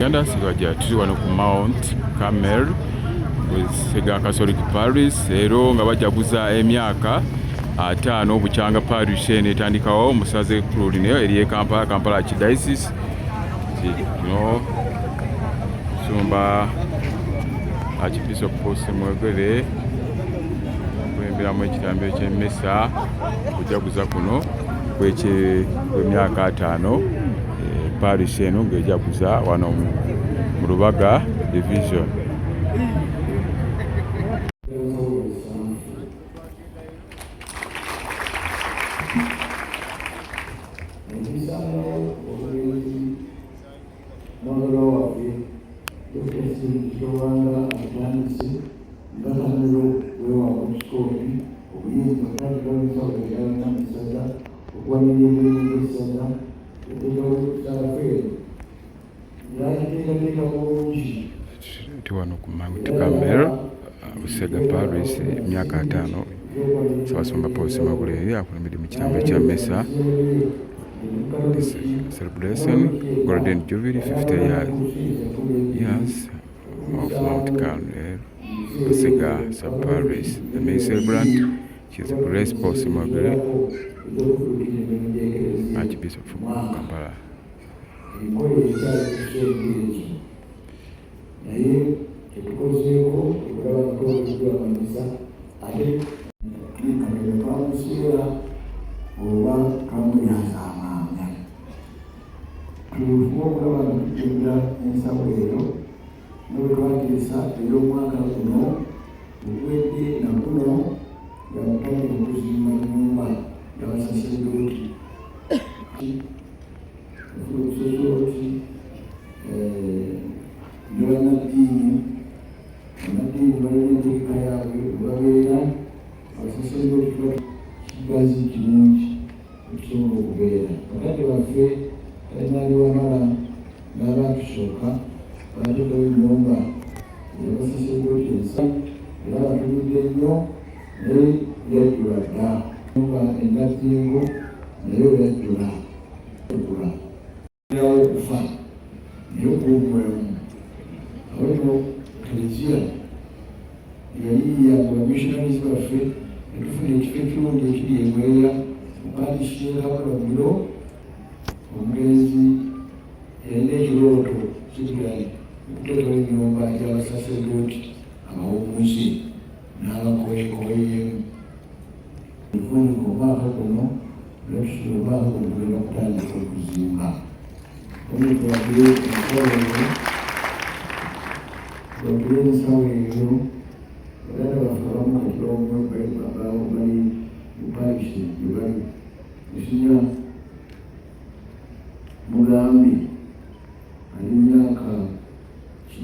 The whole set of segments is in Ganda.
Uganda Sigajja tuli wano ku Mount Carmel Busega Catholic Parish leero nga bajaguza emyaka 50 obukyanga parish eno etandikawo mu ssaza ekkulu lino ery'e Kampala, Kampala Archdiocese. Kino Sumba Archbishop Ssemwogerere kulemberamu ekitambo eky'emmisa okujaguza kuno kwemyaka 50 parish eno ng'ejaguza wano mu Lubaga Division. Mwagalwa waffe Dokita Stephen Lwanga atandise nga Kamiro wewa Omupisikoopi obuyinza okutandikawo ensawo endala mu ssaza, okuwanirira emirimu gy'essaza, okuteekawo saafa eno yakiteekateeka bulungi. Tuli wano ku Mount Carmel Busega Parish emyaka 50 Ssaabasumba Paul Ssemwogerere akulembedde mu kitambo kya mmisa celebration Golden Jubilee 50 years of Mount Carmel Busega Sub Parish. The main celebrant is Grace Paul Ssemwogerere, Archbishop of Kampala. Enkola ekyali ku ssente ezo naye tetukozeeko okulaba nga twogedwamanyisa ate Katonda twamuseera oba twamulyazaamaanya. Tufube okulaba nga tujjukira ensawo eyo nga bwe twateesa ey'omwaka guno oguwedde na guno nga kutandika okuzimba nnyumba y'abasaserdooti obusosooti ne bannaddiini. Bannaddiini balina entegeka yaabwe bwe babeera abasaserdooti tuba kigazi kirungi okusobola okubeera. Bakadde baffe Kalinaali Wamala n'abaatusooka baateekawo ennyumba y'abasaserdooti ensa era batulidde nnyo naye yajjula dda. Ennyumba e Najjingo nayo yajjula. Yawo okufa naye okuwummulamu. Awo nno Klezia yayiiya nga bamissionaries baffe ne tufuna ekifo ekirungi ekiri e Mweya mu parish y'e Kabalagiro. Omugenzi yalina ekirooto Cyprian okuteekawo ennyumba y'abasaserdooti abawummuze n'abakoyekoyeemu. Efunika omwaka guno era tusubira omwaka guno tugenda kutandika okuzimba. Omu twagire ensawo eyo, twagire ensawo eyo. Baganda baffe abamu kati bali mu parish gye bali. Musinya Mugambi ali myaka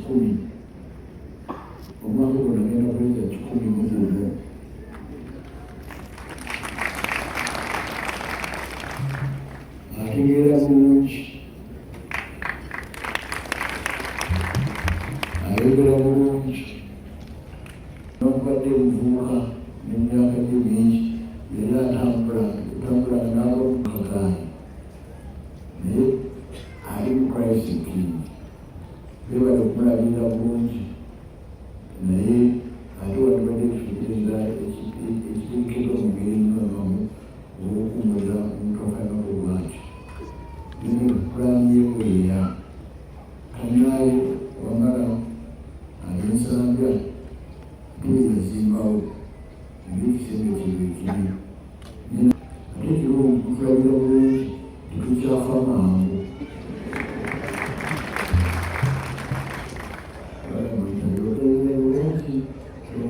100, omwaka guno agenda kuweza 101. Ategeera bulungi, ayogera bulungi, newankubadde muvubuka n'emyaka gye mingi era atambula otambula n'aba mu kagaali naye ali mu Christ King. Beebale okumulabirira bulungi naye ate wandibadde tutegeeza ekiteekeddwa mu ngeri ennungamu olw'okuwummuza omuntu afaananako bw'atyo. Eno pulaani y'ebweya Kanyaawo Wamala ali Nsambya ate yazimbawo naye ekisenge kye weekiri. Ate ekirungi tutulabira bulungi tetukyafa mangu.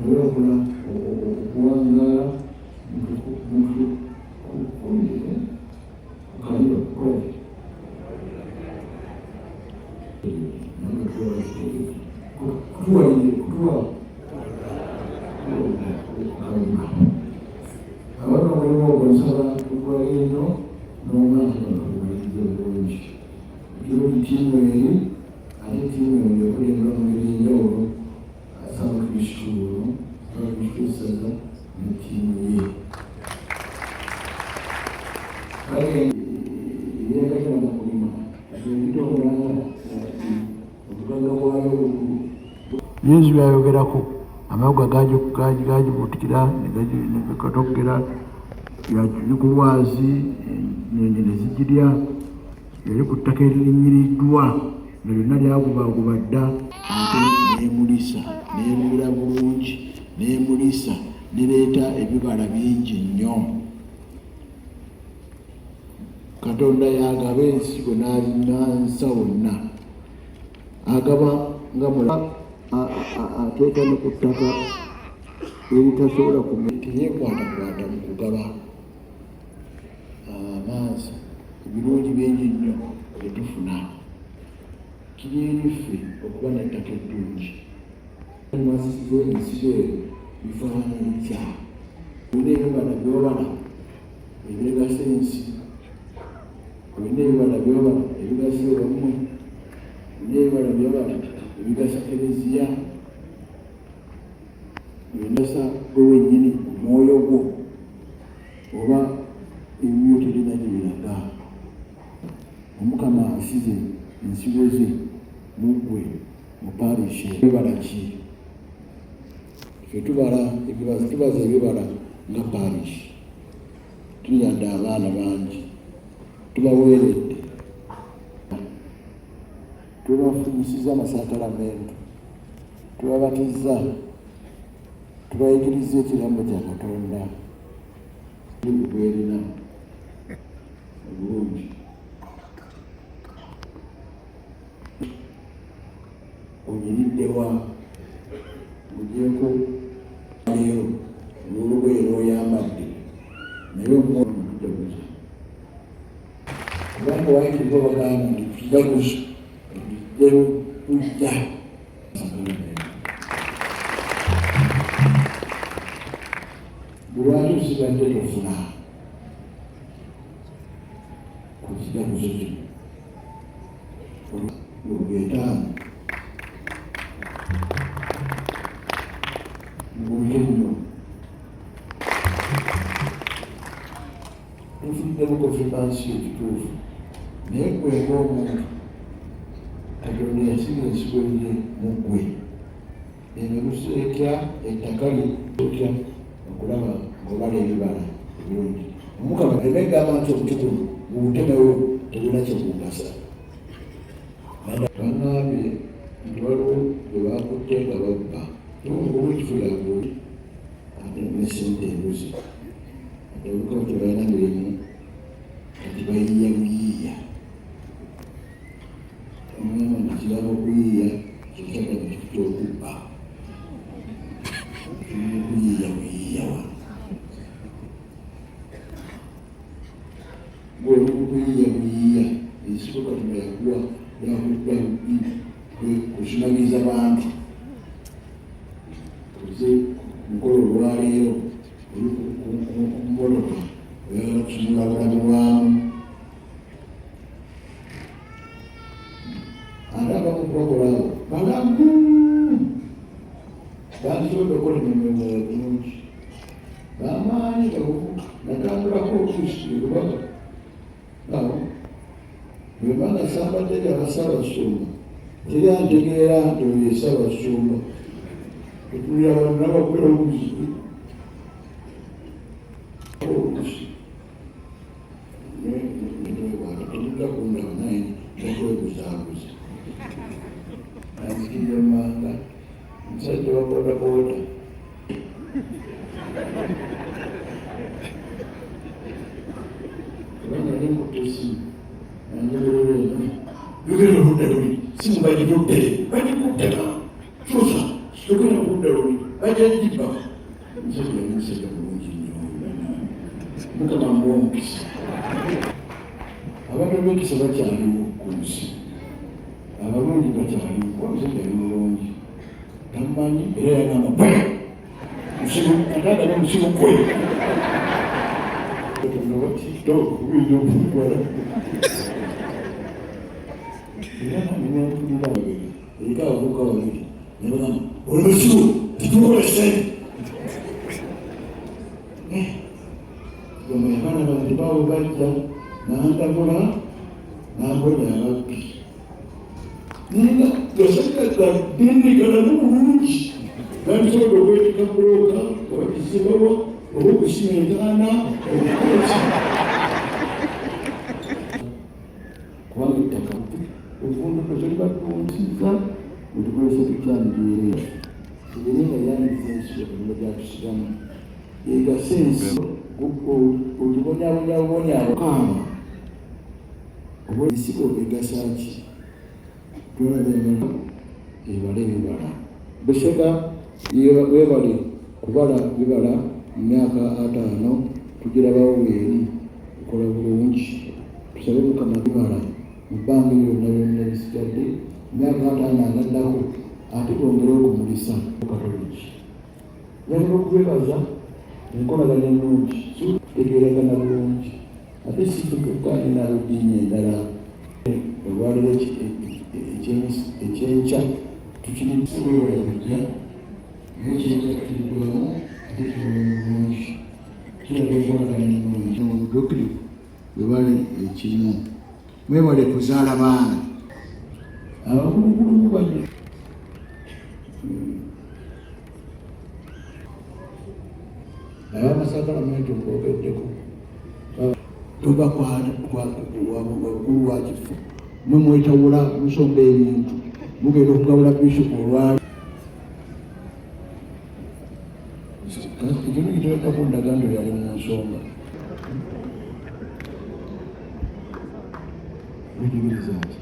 Bulungi twongere okuwangaala Abana omulimu ogwo nsaba tukola ennyo n'omwaka guno tugumalirize bulungi. Ekirungi ttiimu eri ate ttiimu eno ekulemberwa mu ngeri ey'enjawulo Ssaabakristu ono, Ssaabakristu w'essaza ne ttiimu ye. Kale eyagala kulima ebitoola Obugagga bwayo. Yesu byayogerako, amawuga gagibuutikira negakatogera yali ku lwazi, ennyonyi ne zigirya. Yali ku ttaka eririnyiriddwa nga lyonna lyagubaguba dda, ate nemulisa nemulira bulungi, nemulisa nereeta ebibala bingi nnyo. Katonda yagaba ensigo n'ansa wonna, agaba nga mula ateeka ne ku ttaka eritasobola teyeekwatakwata mu kugaba amaazi. Ebirungi bingi nnyo byetufuna. Kiri eri ffe okuba n'ettaka eddungi. Mwasize ensigo eyo bifaanana bitya? Olina ebibala byobala ebigasa ensi? Olina ebibala byobala ebigasa ewammwe? Olina ebibala byobala ebigasa Kereziya? Ebigasa gwe wennyini, omwoyo gwo, oba ebibyo terina gye biraga? Omukama asize ensigo ze mu ggwe, mu parish. Bibala ki? Ffe tubala, tubaza ebibala nga parish. Tuyadde abaana bangi, tubaweeredde, tubafunyisiza amasakalamentu, tubabatiza, tubayigiriza ekigambo kya Katonda bwerina obulungi. Onyiriddewa ogyeko leero olw'olugoye lw'oyambadde, naye omwoyo tujaguza kubanga waayitibwa bagamba nti tujaguza tujja. Lwaki osigadde tofuna ku kijaguzo kino olwetaano? Mugulike nnyo. Tufuddemu konfirmansiyo ekituufu, naye gwe ng'omuntu, Katonda yasiga ensigo ye mu ggwe. Emiruso etya ettaka litya okulaba ng'obala ebibala ebirungi? Omukama aleme gamba nti omuti guno guwutemewo, tegulina kyegugasa. Baŋŋambye nti waliwo gwe bakutte nga babba omukulu yaguuli, ate nesente embuzi. Abavubuka tebalina mirimu, kati bayiiya buyiiya. Omwana nti kiraba okuyiiya kyekyadda mu kifo ky'okubba, okuyiiya buyiiya. Wano gwoli mukuyiiya buyiiya, ensigo Katonda yakuwa yakubba bubbi, kusumagiza bantu. Oze mukola olwaleero oli ku mmotoka, oyagala kusumula bulamu bwamu. Ate abamu kubakola abo balamu bandisobodde okukola emirimu emirala bulungi, bamaanyi gabuvu. Natambulako oluusi olubaga awo bwemba nga sambadde byabasabasumba, teri antegeera nti oyo yesabasumba. Etulira abantu nabakwera oluusi oluusi temujja kundaba, naye njakwebuzaabuza. Anzikirira manga omusajja wa bodaboda. Kubanga nali nkutte esimu, nanjogerera eno, yogera oludda luli, simu bagikutte, bagikutte, kyusa, yogera oludda luli, bajja gibba. Omusajja yali musajja mulungi nnyo, Mukama muwa omukisa. Abantu ab'ekisa bakyaliwo ku nsi, abalungi bakyaliwo, kuba omusajja yali mulungi. Tamumanyi era yagamba gwe musiru, ate agamba musiru gwe. Katonda wa TikTok oyinza okutwala era nange nempulira babiri, eriko abavubuka babiri nebagamba oli musiru, tetukola sente. Gamba abaana bange baabo bajja nandabula nambonya ababbi, naye nga gasajja. Gadindikanamu bulungi, gandisobodde okwetika bulooka oba kizibawa oba okusima entaana obukozi, kubanga ettaka ovunduko toliba ddungiza wetukozesa tukyamibeere tubere nga yandiza ensi Katonda gyatusigamu egasa ensi ogibonyabonyabonya kaaba oba ensigo egasa ki twalaba ebala ebibala. Busega webale kubala bibala mu myaka 50 tugirabawo weeri ekola bulungi. Tusabe Mukama bibala mu bbanga lyonna lyonna lisigadde myaka 50 agaddako ate twongere okumulisa Katoliki. Njagala okwebaza enkolagana ennungi, tutegeeragana bulungi ate si ffe n'ab'eddiini endala. Olwaleero ekyenkya tukiri webale kujja, naye ekyenkya tukiriddwamu ate tubeere bulungi, kiraga enkolagana ennungi. Obutuukirivu webale ekimu, mwebale kuzaala baana abakulukulu bano ab'amasakalamenti mbogeddeko tuba wabukulu wa kifo mwe mwetawula musomba ebintu mugenda okugabula bishopu olwali ekintu kiteekako ndagando yali mu nsonga. Wetegereza nti